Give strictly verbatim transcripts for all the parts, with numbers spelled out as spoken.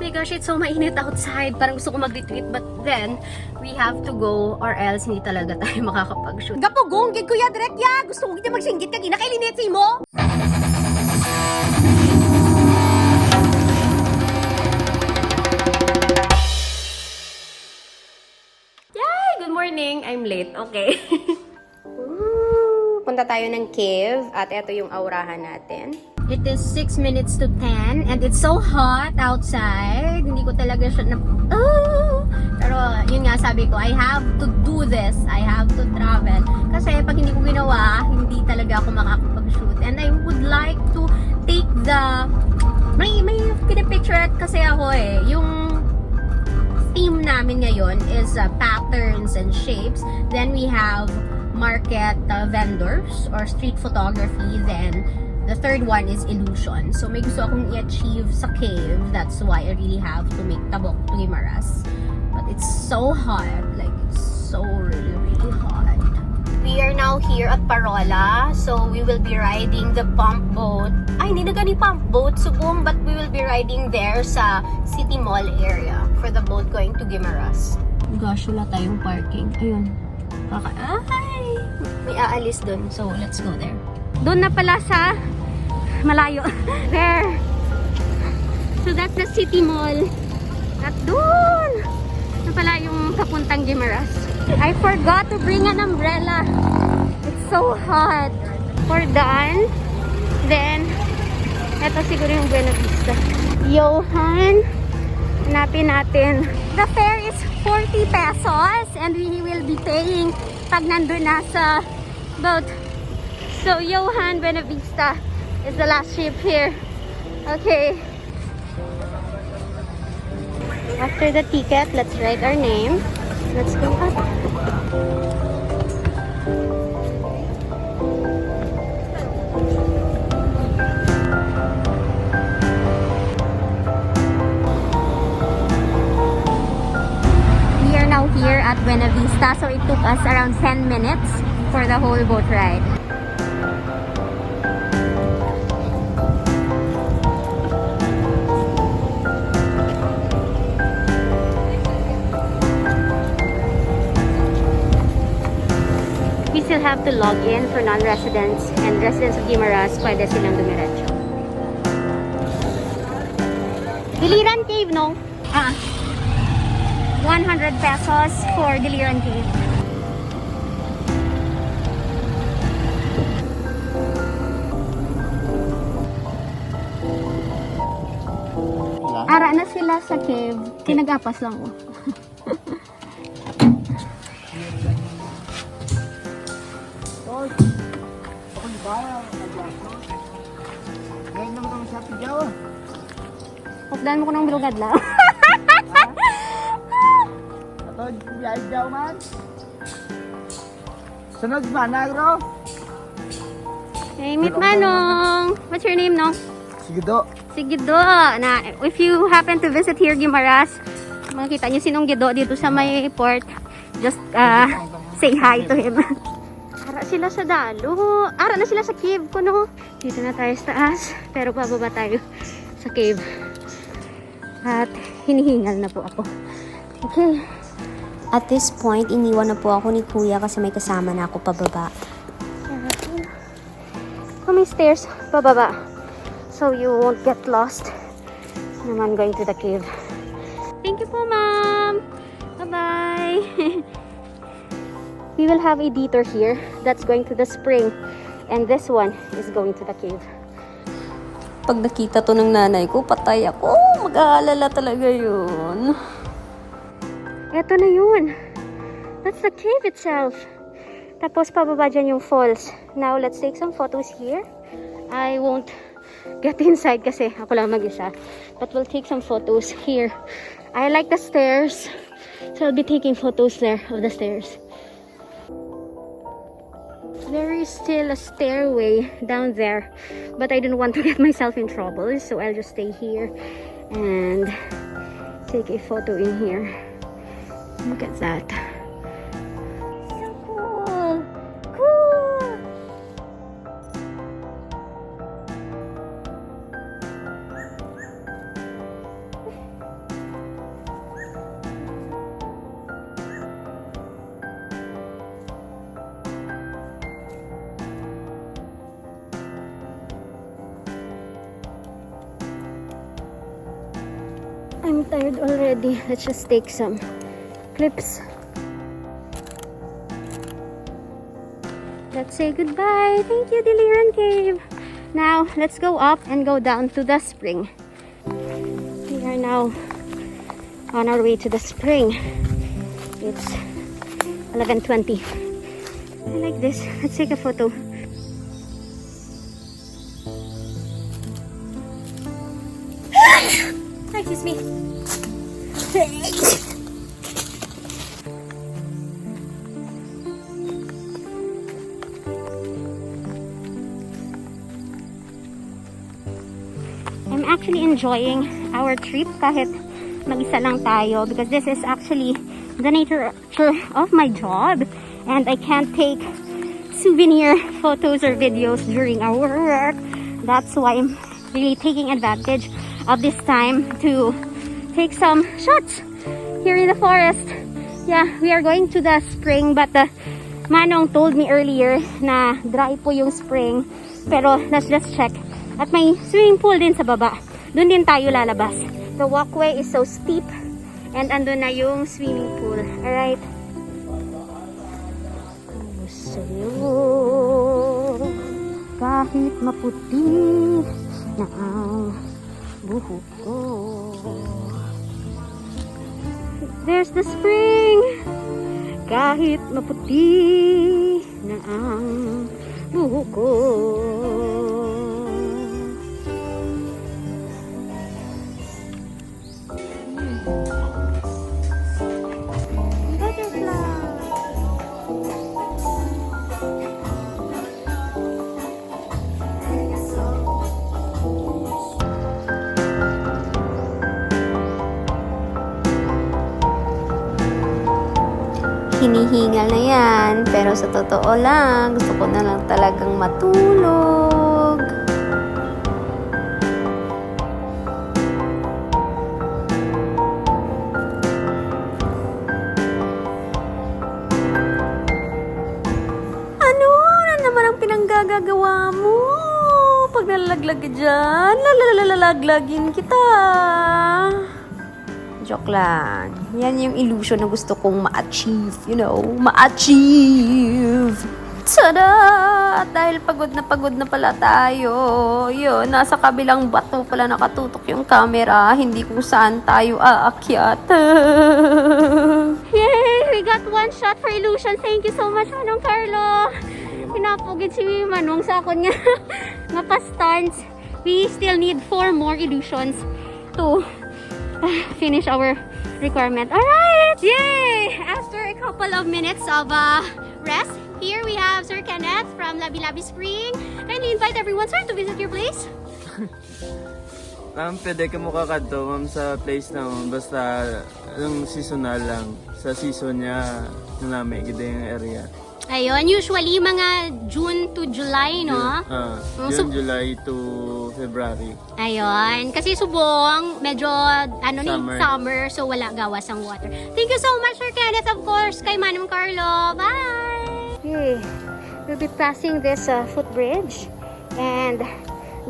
My gosh, it's so mainit outside. Parang gusto ko mag-retweet, but then, we have to go or else hindi talaga tayo makakapag-shoot. Gapugong gid, Kuya Direk, ya! Gusto ko gid magsinggit kag ina kay linit sa imo! Yay! Good morning! I'm late. Okay. Ooh, punta tayo ng cave at eto yung aurahan natin. It is six minutes to ten and it's so hot outside. Hindi ko talaga siya na... Oh! Pero yun nga, sabi ko, I have to do this. I have to travel. Kasi pag hindi ko ginawa, hindi talaga ako makakapag-shoot. And I would like to take the... May, may pinipicture kasi ako eh. Yung theme namin ngayon is uh, patterns and shapes. Then we have market uh, vendors or street photography. Then the third one is illusion. So may gusto akong i-achieve sa cave. That's why I really have to make tabok to Guimaras. But it's so hot. Like, it's so really, really hot. We are now here at Parola. So we will be riding the pump boat. Ay, hindi na gani pump boat, subong, but we will be riding there sa City Mall area for the boat going to Guimaras. Gosh, wala tayong parking. Ayun. Kaka ay! May aalis dun. So, let's go there. Doon na pala sa malayo. There. So, that's the City Mall. At doon na pala yung papuntang Guimaras. I forgot to bring an umbrella. It's so hot. We're done. Then, eto siguro yung Buena Vista. Johan, hanapin natin. The fare is forty pesos and we will be paying pag nandun na sa boat. So, Johan, Buena Vista is the last ship here. Okay. After the ticket, let's write our name. Let's go up. We are now here at Buena Vista, so it took us around ten minutes for the whole boat ride. We still have to log in for non-residents and residents of Guimaras, pwede silang dumiretso. Diliran Cave, no? Ah. One hundred pesos for Diliran Cave. Ara na sila sa cave. Kinagapas lang ko. Ngayon naman kami sa Pigaw. Hukdan mo ko ng bilog adlaw. Atod, biyay daw man. Sunod ba na, bro? Hey, meet Manong. What's your name, no? Sige do. Sige do. Na, if you happen to visit here, Guimaras, makita niyo sinong Gido dito sa may port. Just uh, say hi to him. Ara sila sa dalo. Ara na sila sa cave ko, no? Dito na tayo sa taas. Pero pababa tayo sa cave. At hinihingal na po ako. Okay. At this point, iniwan na po ako ni Kuya kasi may kasama na ako pababa. Kung may stairs pababa, so you won't get lost naman going to the cave. Thank you po, ma'am. Bye-bye. We will have a detour here that's going to the spring, and this one is going to the cave. Pag nakita to ng nanay ko, patay ako. Mag-aalala talaga yun. Eto na yun. That's the cave itself. Tapos pababa dyan yung falls. Now, let's take some photos here. I won't get inside kasi ako lang mag-isa. But we'll take some photos here. I like the stairs. So I'll be taking photos there of the stairs. There is still a stairway down there, but I don't want to get myself in trouble, so I'll just stay here and take a photo in here. Look at that. So cool. Cool. I'm tired already. Let's just take some clips. Let's say goodbye. Thank you, Dilihan Cave. Now, let's go up and go down to the spring. We are now on our way to the spring. It's eleven twenty. I like this. Let's take a photo. Excuse me. I'm actually enjoying our trip kahit mag-isa lang tayo, because this is actually the nature of my job, and I can't take souvenir photos or videos during our work. That's why I'm really taking advantage of this time to take some shots here in the forest. Yeah, we are going to the spring, but uh, Manong told me earlier na dry po yung spring. Pero let's just check. At may swimming pool din sa baba. Doon din tayo lalabas. The walkway is so steep. And andun na yung swimming pool. Alright. Sa'yo, kahit maputi na ang buhok ko. There's the spring. Kahit maputi na ang buhok ko. Butterfly. Hinihingal na yan, pero sa totoo lang, gusto ko na lang talagang matulog. Ano na naman ang pinanggagagawa mo? Pag nalalaglag ka dyan, lalalalalagin kita. Joke lang. Yan yung illusion na gusto kong ma-achieve, you know, ma-achieve. Tada! At dahil pagod na pagod na pala tayo, yun, nasa kabilang bato pala nakatutok yung camera, hindi kung saan tayo aakyat. Yay! We got one shot for illusion. Thank you so much, Manong Carlo. Pinapugid si Manong sa akon nga, nga pa-stunts. We still need four more illusions to uh, finish our requirement. Alright! Yay! After a couple of minutes of uh, rest, here we have Sir Kenneth from Labi-Labi Spring. Kindly invite everyone, sir, to visit your place. Ma'am, pwede ka mo kakadto, ma'am, sa place na, ma'am, basta yung seasonal lang. Sa season niya, nanami gid yung area. Ayun, usually mga June to July, no? Ah, Oh, June, so- July to February. Ayun, kasi subong medyo ano ni Summer. Summer, so wala gawas ang water. Thank you so much, Sir Kenneth, of course, kay Manong Carlo. Bye! Yay! We'll be passing this uh, footbridge and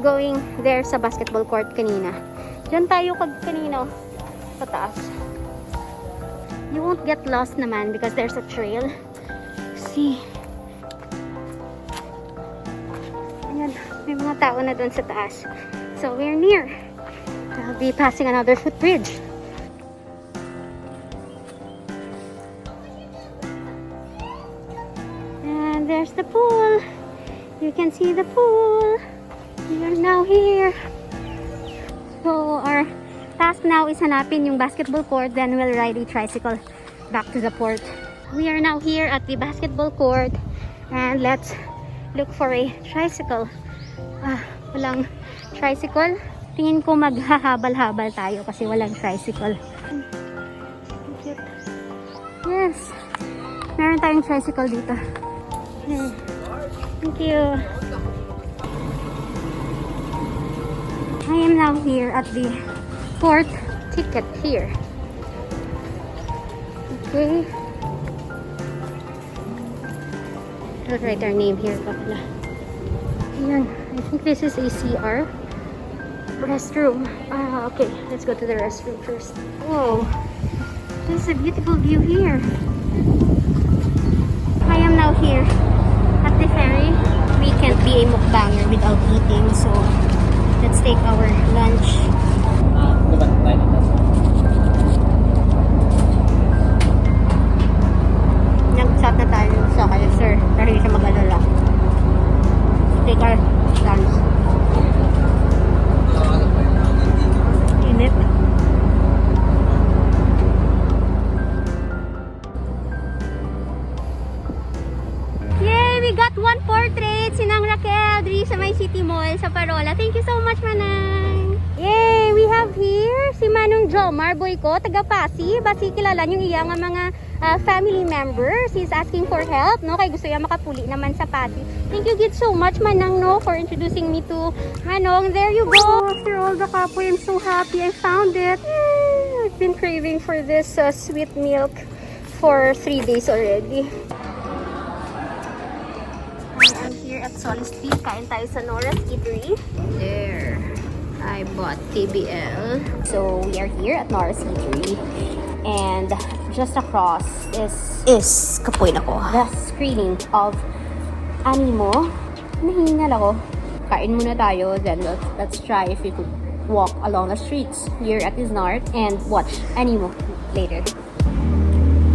going there sa basketball court kanina. Diyan tayo kag kanino pataas. You won't get lost naman because there's a trail. See? Ayan, may mga tao na doon sa taas. So, we're near. I'll be passing another footbridge. And there's the pool. You can see the pool. We are now here. So, our task now is hanapin yung basketball court, then we'll ride a tricycle back to the port. We are now here at the basketball court and let's look for a tricycle. Ah, walang tricycle. Tingin ko maghahabal-habal tayo kasi walang tricycle. Yes. Meron tayong tricycle dito. Yay. Thank you. I am now here at the court ticket here. Okay. I'll write our name here pa pala. Ayan. I think this is a C R. Restroom. Ah, okay. Let's go to the restroom first. Oh, there's a beautiful view here. I am now here at the ferry. We can't be a mukbanger without eating, so let's take our lunch. Nag-chat na tayo sa kay sir. Pero hindi siya mag-alala. Take our lunch. Init. Yay! We got one portrait, si Nang Raquel, diri sa may City Mall sa Parola. Thank you so much, Manang! Yay! We have here si Manong Jomar Boyco, taga Passi. Basi kilala niyo iya nga mga, ah, family members. He's asking for help, no? Kay gusto niya makapuli naman sa Passi. Thank you gid so much, Manang, no, for introducing me to Manong. There you go. After all the kapoy, I'm so happy I found it. Yay! I've been craving for this, uh, sweet milk for three days already. I am here at Sol Street. Kain tayo sa Nora's Eatery. There. I bought T B L. So, we are here at Nora's Eatery. And just across is, is kapoy na ko, the screening of Animo. Nahingal ako. Kain muna tayo, then let's, let's try if we could walk along the streets here at Isnart and watch Animo later.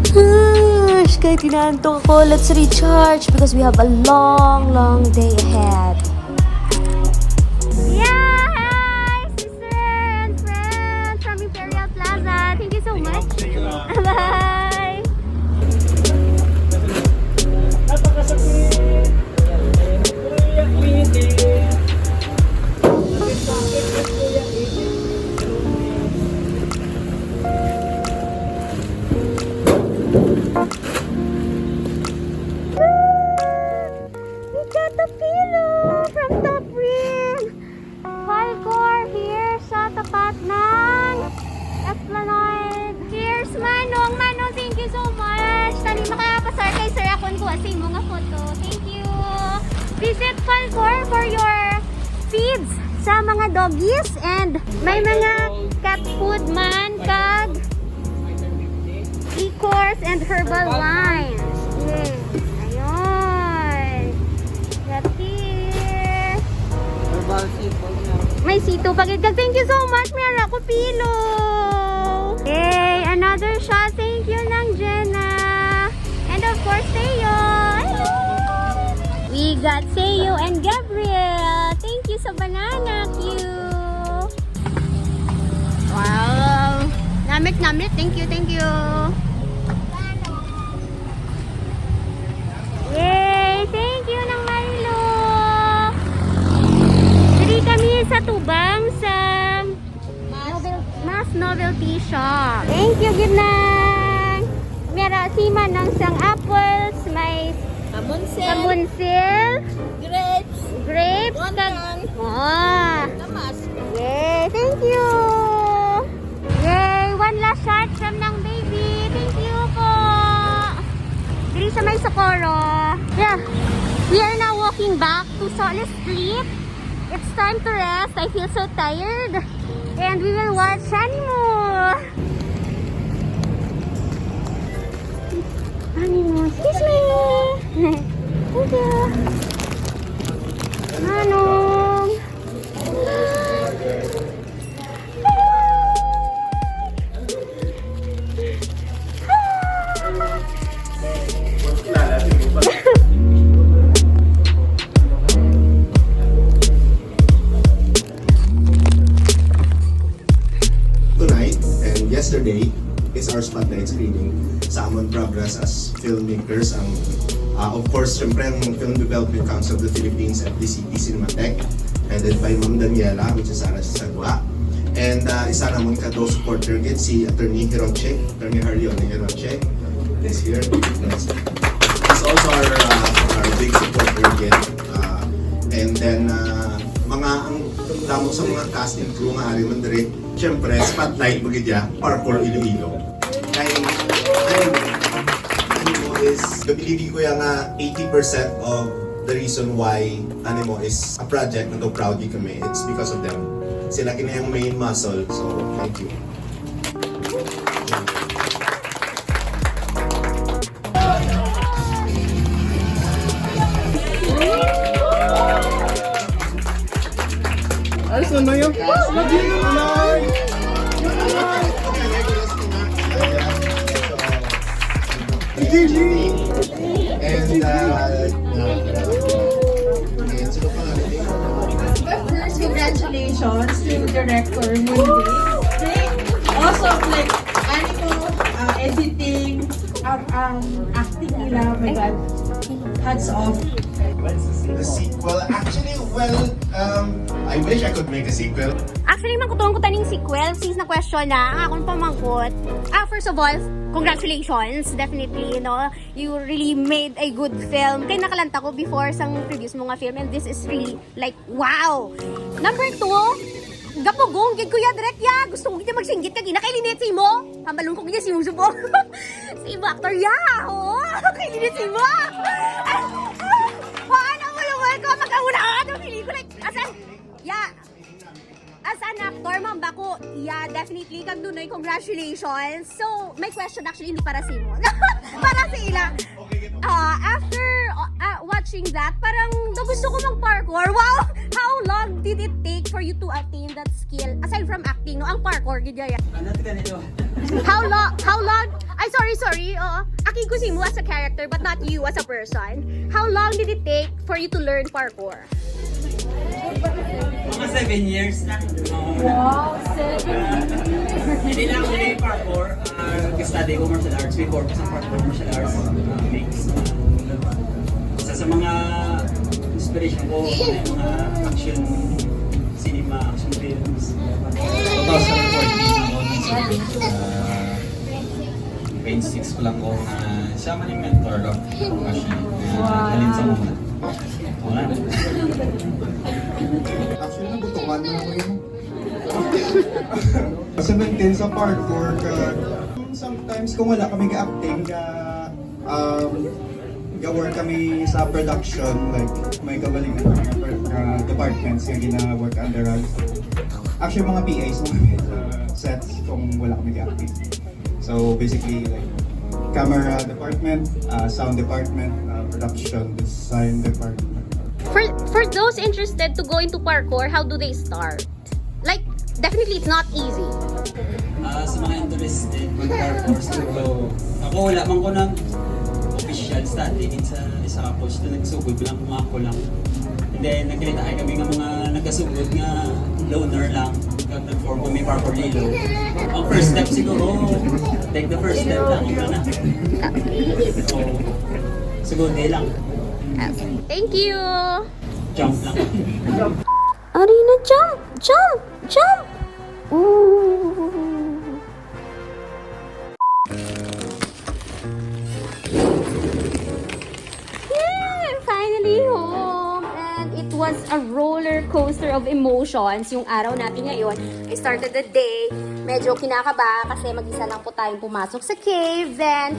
Gosh, kahit inaantok ako, let's recharge because we have a long, long day ahead. Yeah! Hi, sister and friends from Imperial Plaza. Thank you so much. Bye! We got a pillow from Top Rim! Falcor here sa tapat ng Esplanade. Cheers, Manong! Manong, thank you so much! Tani makapasar kay Sir Akon kuha sa imo nga photo. Thank you! Visit Falcor for your feeds sa mga doggies and may mga cat food man kag liquors and herbal wines. Yes. Ayun. Got here. Herbal sipon na. May sito pa gid. Thank you so much. May ara ko pillow. Yay! Another shot. Thank you, Nang Jenna. And of course, Teo. Hello! We got Teo and Gabriel. Thank you sa banana cue. Wow! Namit, namit. Thank you, thank you. Yay! Thank you, Nang Marilo. Diri kami sa tubang sa Mas Novelty Shop. Thank you, Ginang. Mera si Manang sang apples, may Kamunsil. Kamunsil, Grapes. Grapes, kag Wonton. Ah. Tamas. Yay, thank you. Yay, one last shot from Nang Baby. Thank you po. Diri sa may Socorro. Yeah. We are now walking back to Salt Street. It's time to rest. I feel so tired. And we will watch Animo. Animo, excuse me. Thank you. Manong. Tonight and yesterday is our spotlight screening sa amon progress as filmmakers. Ang, ah, of course, syempre ang Film Development Council of the Philippines at D C P Cinematheque, headed by Ma'am Daniela, which is ara sa sagwa. And, ah, isa namon ka daw supporter gid, si Attorney Hiroche, Attorney Harleone Hiroche. Is here. He's also our, ah, our big supporter gid. Ah, and then, ah, mga ang damo sa mga cast and crew nga ari man diri. Siyempre, spotlight mo gid ya, Parkour Iloilo. Kay, kay, Animo is, gabilibi ko ya nga eighty percent of the reason why Animo is a project nga daw proud gid kami, it's because of them. Sila gina yung main muscle. So, thank you. Ayos naman yun. Love you, Lord. And, uh, uh, and so, First, congratulations to Director Munday. Great. Also, like, ano po, uh, editing, ang, ang acting nila, my God. Hats off. The sequel, actually, well, um, I wish I could make a sequel. Actually, mangkuton ko taning sequel since na-question na ang akong pamangkot. Ah, first of all, congratulations. Definitely, you know, you really made a good film. Kay nakalanta ko before sang previous mo nga film, and this is really like, wow! Number two, gapugong gid, Kuya Direk, ya. Gusto ko gid magsinggit kag ina kay linit sa imo. Hambalon ko gid sa imong subong. Sa imo actor, ya. Oo, kay linit sa imo. Haan mo, luwal ko, pagkauna, ano, feeling ko like, as an, ya. As an actor, ma'am, bako, ya, definitely, kag Dunoy, congratulations. So, my question actually, hindi para sa imo. Para sa ila. Ah, after uh, watching that, parang daw gusto ko mag-parkour. Wow! How long did it take for you to attain that skill? Aside from acting, no? Ang parkour, gid ya. Ano ti ganito? How long? How long? Ay, sorry, sorry. Oo. Akig ko si mo as a character, but not you as a person. How long did it take for you to learn parkour? Mga seven years na. Oo. Wow, seven years. Hindi lang ako yung parkour. Uh, nag-study ko martial arts before ko sa parkour martial arts. Uh, mix. Isa sa mga inspiration ko, yung mga action, cinema, action films. Two thousand fourteen ako nagsugot sa grade six pa lang ko na siya man yung mentor ko. Actually, na naghalin sa mga. Wala. Actually, nagutukan na ako yun. Kasi maintain sa parkour ka. Sometimes kung wala kami ka-acting, ka, um, ga-work kami sa production, like, may kagalingan nga per- nga departments nga gina-work under us. Actually, mga P As mga sa sets kung wala kami ka-acting. So basically, like, camera department, uh, sound department, uh, production, design department. For for those interested to go into parkour, how do they start? Like, definitely it's not easy. Ah, sa mga interested mag-parkour, siguro, ako wala man ko ng official study din sa isa ka coach na nagsugod lang kung ako lang. And then, nagkalitaan kami nga mga nagasugod nga loner lang. Kag nag-form kami parkour lilo. Ang first step siguro, take the first step lang. Ano na? So, siguro, di lang. Thank you. Jump lang. Arina, jump! Jump! Jump! Ooh. Yeah! Finally home! And it was a roller coaster of emotions yung araw natin ngayon. I started the day, medyo kinakaba kasi mag-isa lang po tayong pumasok sa cave. Then,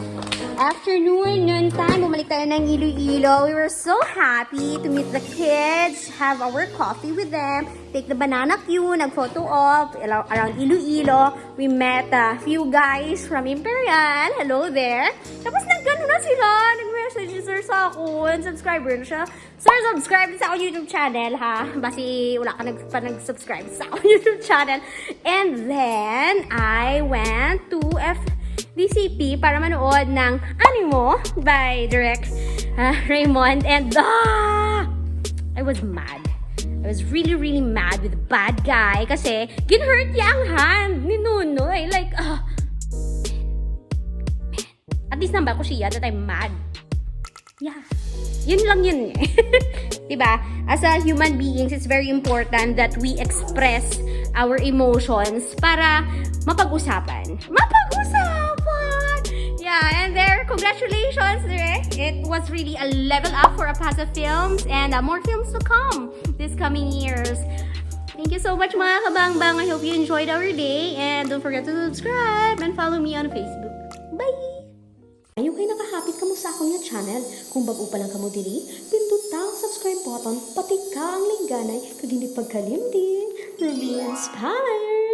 afternoon, noon time, bumalik tayo ng Iloilo. We were so happy to meet the kids, have our coffee with them, take the banana queue, nag-photo op around Iloilo. We met a few guys from Imperial. Hello there. Tapos nagano na sila, nag-message si sir sa ako, and subscriber na siya. Sir, subscribe sa akong YouTube channel, ha? Basi wala ka nag, pa nag-subscribe sa akong YouTube channel. And then, I went to F D C P para manood ng Animo by Direk ah, Raymond. And ah, I was mad. I was really, really mad with the bad guy kasi gin-hurt niya ang hand ni Nunoy. Like, ah, at least namba ko siya that I'm mad. Yeah. Yun lang yun eh. Diba? As a human beings, it's very important that we express our emotions para mapag-usapan. Mapag-usapan! Yeah, and there, congratulations, Direk. It was really a level up for Apasa Films and uh, more films to come this coming years. Thank you so much, mga kabangbang. I hope you enjoyed our day. And don't forget to subscribe and follow me on Facebook. Bye! Ayaw kay nakahapit kamo sa akon nga channel. Kung bag-o pa lang kamo diri, pindutang subscribe button, patika ang lingganay, kag hindi pagkalimti To be inspired.